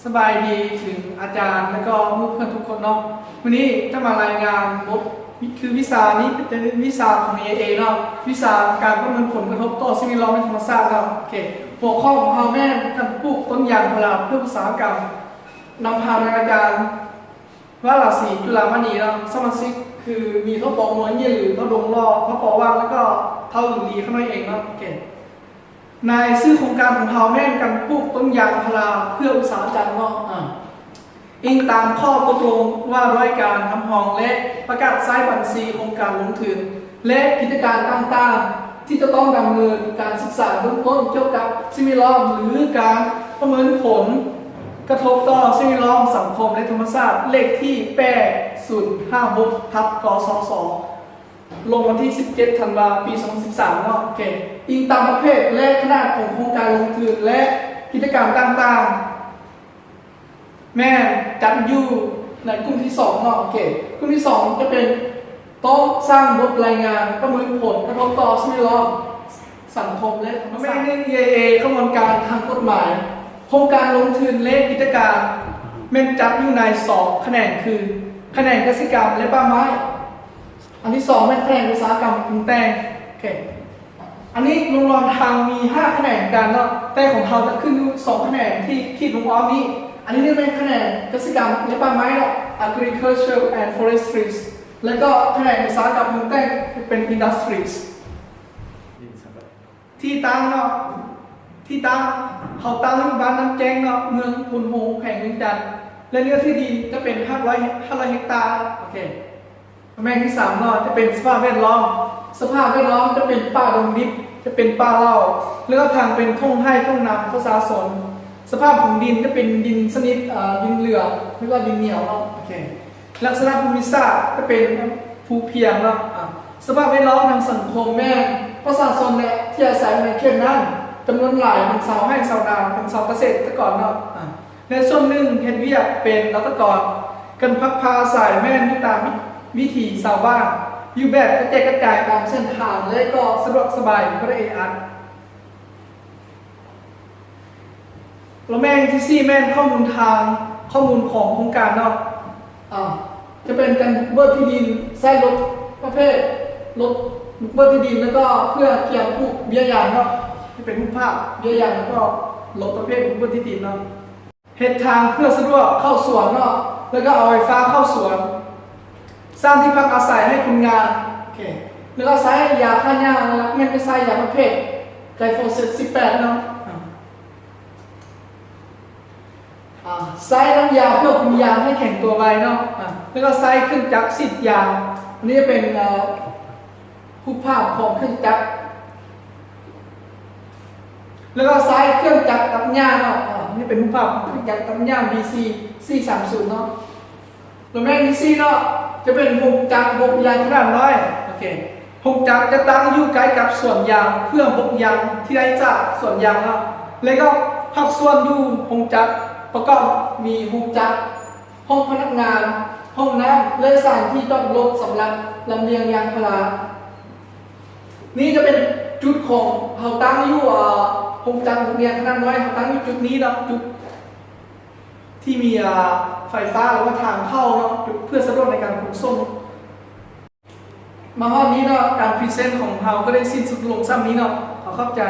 ສະບາຍດີເຖິງອາຈານ ແລະ ກໍໝູ່ເພື່ອນທຸກຄົນເນາະ. ມື້ນີ້ຈະມາລາຍງານບົດ ຄືວິຊານີ້ເປັນວິຊາຂອງ ເອ ເອ ເນາະ, ວິຊາການປະເມີນຜົນກະທົບຕໍ່ສິ່ງແວດລ້ອມ ແລະ ທຳມະຊາດເນາະ. ໂອເຄ, ຫົວຂໍ້ຂອງເຮົາແມ່ນການປູກຕົ້ນຢາງພາລາເພື່ອອຸດສາຫະກຳ, ນຳພາໂດຍອາຈານ ວະລາສີ ຈຸລາມະນີເນາະ. ສະມາຊິກຄືມີ ທ.ປ. ນວນເຢັນ ຫຼື ທ.ດງຫຼໍ່, ທ.ປ. ວັງ ແລ້ວກໍ ທ.ຫວັງລີ ຂ້ານ້ອຍເອງເນາະ. ໂອເຄ, ໃນຊື່ໂຄງການຂອງເຮົາແມ່ນການປູກຕົ້ນຢາງພາລາເພື່ອອຸດສາຫະກຳເນາະ. ອາ, ອີງຕາມຂໍ້ຕົກລົງວ່າດ້ວຍການຮັບຮອງ ແລະ ປະກາດໃຊ້ບັນຊີໂຄງການລົງທຶນ ແລະ ກິດຈະການຕ່າງໆ ທີ່ຈະຕ້ອງດຳເນີນການສຶກສາເບື້ອງຕົ້ນກ່ຽວກັບສິ່ງແວດລ້ອມ ຫຼື ການປະເມີນຜົນກະທົບຕໍ່ສິ່ງແວດລ້ອມ, ສັງຄົມ ແລະ ທຳມະຊາດ ເລກທີ ແປດສູນຫ້າຫົກ ທັບ ກສສ ລົງວັນທີ ສິບເຈັດ ທັນວາ ປີ ສອງພັນສິບສາມເນາະ. ໂອເຄ, ອີງຕາມປະເພດ ແລະ ຂະໜາດຂອງໂຄງການລົງທຶນ ແລະ ກິດຈະການຕ່າງໆ ແມ່ນຈັດຢູ່ໃນກຸ່ມທີສອງເນາະ. ໂອເຄ, ກຸ່ມທີສອງຈະເປັນຕ້ອງສ້າງບົດລາຍງານປະເມີນຜົນກະທົບຕໍ່ສິ່ງແວດລ້ອມ, ສັງຄົມ ແລະ ທຳມະຊາດ. ແມ່ນ ເອ ເອ ຂະບວນການທາງກົດໝາຍ, ໂຄງການລົງທຶນ ແລະ ກິດຈະການ ແມ່ນຈັດຢູ່ໃນສອງຂະແໜງ ຄື ຂະແໜງກະສິກຳ ແລະ ປ່າໄມ້. ອັນທີສອງແມ່ນຂະແໜງອຸດສາຫະກຳປຸງແຕ່ງ. ໂອເຄ, ອັນນີ້ລວມໆທັງມີຫ້າຂະແໜງກັນເນາະ, ແຕ່ຂອງເຮົາຈະຂຶ້ນຢູ່ສອງຂະແໜງທີ່ຂີດລົງອ້ອມນີ້. ອັນທີໜຶ່ງແມ່ນຂະແໜງກະສິກຳ ແລະ ປ່າໄມ້ເນາະ, Agriculture and Forestries, ແລ້ວກໍຂະແໜງອຸດສາຫະກຳປຸງແຕ່ງເປັນ Industries. ທີ່ຕັ້ງເນາະ, ທີ່ຕັ້ງ ເຮົາຕັ້ງຢູ່ບ້ານນ້ຳແຈ້ງເນາະ, ເມືອງໂພນໂຮງ ແຂວງວຽງຈັນ ແລະ ເນື້ອທີ່ດິນຈະເປັນຫ້າຮ້ອຍ ຫ້າຮ້ອຍເຮັກຕາ. ໂອເຄ, ຕຳແໜ່ງທີສາມເນາະ ຈະເປັນສະພາບແວດລ້ອມ. ສະພາບແວດລ້ອມຈະເປັນປ່າດົງດິບ, ຈະເປັນປ່າເຫຼົ່າ ແລ້ວກໍທາງເປັນທົ່ງໄຮ່ທົ່ງນາຂອງປະຊາຊົນ. ສະພາບຂອງດິນຈະເປັນດິນຊະນິດ ເອ່ອ ດິນເຫຼືອງ ແລ້ວກໍດິນໜຽວເນາະ. ໂອເຄ, ລັກສະນະພູມິສາດຈະເປັນພູພຽງເນາະ. ອາ, ສະພາບແວດລ້ອມທາງສັງຄົມແມ່ນປະຊາຊົນ ແລະ ທີ່ອາໄສຢູ່ໃນເຂດນັ້ນ ຈຳນວນຫຼາຍເປັນຊາວໄຮ່ຊາວນາ, ເປັນຊາວກະເສດຕະກອນເນາະ. ອາ, ແລະ ສ່ວນໜຶ່ງເຮັດວຽກເປັນລັດຖະກອນ. ການພັກພາອາໄສແມ່ນຢູ່ຕາມວິຖີຊາວບ້ານ, ຢູ່ແບບກະແຈກກະຈາຍຕາມເສັ້ນທາງ ແລະ ກໍສະດວກສະບາຍ, ບໍ່ໄດ້ແອອັດ. ແລ້ວແມ່ນທີສີ່ແມ່ນຂໍ້ມູນທາງ, ຂໍ້ມູນຂອງໂຄງການເນາະ. ອາ, ຈະເປັນການບຸກເບີກທີ່ດິນ, ໃຊ້ລົດປະເພດລົດບຸກເບີກທີ່ດິນ ແລ້ວກໍເພື່ອກຽມປູກເບ້ຍຢາງເນາະ. ຈະເປັນຮູບພາບເບ້ຍຢາງ ແລ້ວກໍລົດປະເພດບຸກເບີກທີ່ດິນເນາະ. ເຮັດທາງເພື່ອສະດວກເຂົ້າສວນເນາະ, ແລ້ວກໍເອົາໄຟຟ້າເຂົ້າສວນ. ສ້າງທີ່ພັກອາໄສໃຫ້ຄົນງານ. ໂອເຄ, ແລ້ວກໍໃຊ້ຢາຂ້າຫຍ້າ, ຫຼັກໆແມ່ນຈະໃຊ້ຢາປະເພດໄກໂຟເຊດ ສິບແປດເນາະ. ອາ, ໃຊ້ນ້ຳຢາເພື່ອຄຸມຢາງໃຫ້ແຂງຕົວໄວເນາະ. ອາ, ແລ້ວກໍໃຊ້ເຄື່ອງຈັກສີດຢາ. ອັນນີ້ຈະເປັນ, ເອ່ອ, ຮູບພາບຂອງເຄື່ອງຈັກ ແລ້ວກໍໃຊ້ເຄື່ອງຈັກຕັດຫຍ້າເນາະ. ອາ, ນີ້ເປັນຮູບພາບຂອງເຄື່ອງຈັກຕັດຫຍ້າ ບີ ຊີ ສີ່ສາມສູນເນາະ. ແລ້ວແມ່ນທີສີ່ເນາະ, ຈະເປັນໂຮງຈັກບົກຢາງຂະໜາດນ້ອຍ. ໂອເຄ, ໂຮງຈັກຈະຕັ້ງຢູ່ໃກ້ກັບສວນຢາງ ເພື່ອບົກຢາງທີ່ໄດ້ຈາກສວນຢາງເນາະ. ແລ້ວກໍພາກສ່ວນຢູ່ໂຮງຈັກປະກອບມີໂຮງຈັກ, ຫ້ອງພະນັກງານ, ຫ້ອງນ້ຳ ແລະ ສະຖານທີ່ຈອດລົດສຳລັບລຳລຽງຢາງພາລາ. ນີ້ຈະເປັນຈຸດຂອງເຮົາຕັ້ງຢູ່, ເອ່ອ, ໂຮງຈັກບົກຢາງຂະໜາດນ້ອຍ, ເຮົາຕັ້ງຢູ່ຈຸດນີ້ເນາະ, ຈຸດທີ່ມີ, ເອ່ອ, ໄຟຟ້າ ຫຼືວ່າທາງເຂົ້າເນາະ, ຈຸດເພື່ອສະດວກໃນການຂົນສົ່ງ. ມາຮອດນີ້ເນາະ, ການພຣີເຊັນຂອງເຮົາກໍໄດ້ສິ້ນສຸດລົງສ່ຳນີ້ເນາະ. ຂໍຂອບໃຈ.